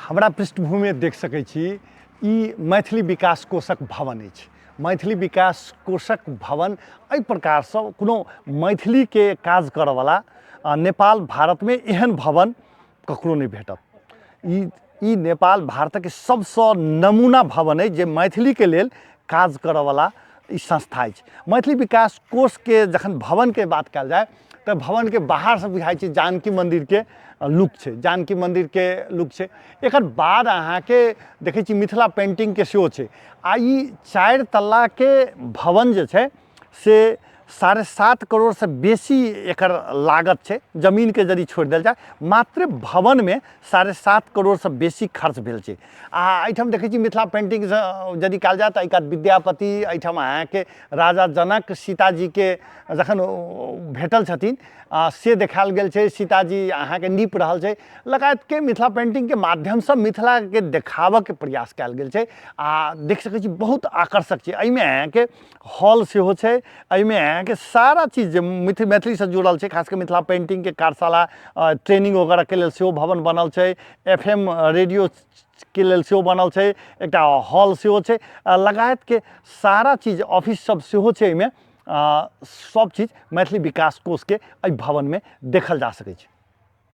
हमरा पृष्ठभूमिमे देख सकै छी, ई मैथिली विकास कोषक भवन अछि। मैथिली विकास कोषक भवन एहि प्रकारसँ कोनो मैथिलीके काज करऽवला नेपाल भारतमे एहन भवन ककरो नहि भेटत। ई ई नेपाल भारतक सबसँ नमूना भवन अछि जे मैथिलीके लेल काज करऽवला ई संस्था अछि। मैथिली विकास कोषके जखन भवनके बात कयल जाय तऽ भवनके बाहरसँ बुझाइ छै जानकी मन्दिरके लुक छै, जानकी मन्दिरके लुक छै। एकर बाद अहाँके देखै छी मिथिला पेन्टिंगके सेहो छै। आ ई 4 तल्लाके भवन जे छै से 7.5 करोड़सँ बेसी एकर लागत छै। जमीनके यदि छोड़ि देल जाय, मात्र भवनमे 7.5 करोड़सँ बेसी खर्च भेल छै। आ एहिठाम देखै छी मिथिला पेन्टिंगसँ यदि कहल जाय तऽ एहि कात विद्यापति, एहिठाम अहाँके राजा जनक सीताजीके जखन भेटल छथिन से देखायल गेल छै, सीताजी अहाँके नीप रहल छै लगायतके मिथिला पेन्टिंगके माध्यमसँ मिथिलाके देखाबऽके प्रयास कयल गेल छै। आ देख सकै छी बहुत आकर्षक छै। एहिमे अहाँके हॉल सेहो छै, एहिमे अहाँके सारा चीज जे मैथिलीसँ जुड़ल छै, खास कऽ मिथिला पेन्टिंगके कार्यशाला, ट्रेनिंग वगैरहके लेल सेहो भवन बनल छै, एफ एम रेडियोके लेल सेहो बनल छै, एकटा हॉल सेहो छै लगायतके सारा चीज, ऑफिस सब सेहो छै एहिमे। सब चीज मैथिली विकास कोषके एहि भवनमे देखल जा सकै छै।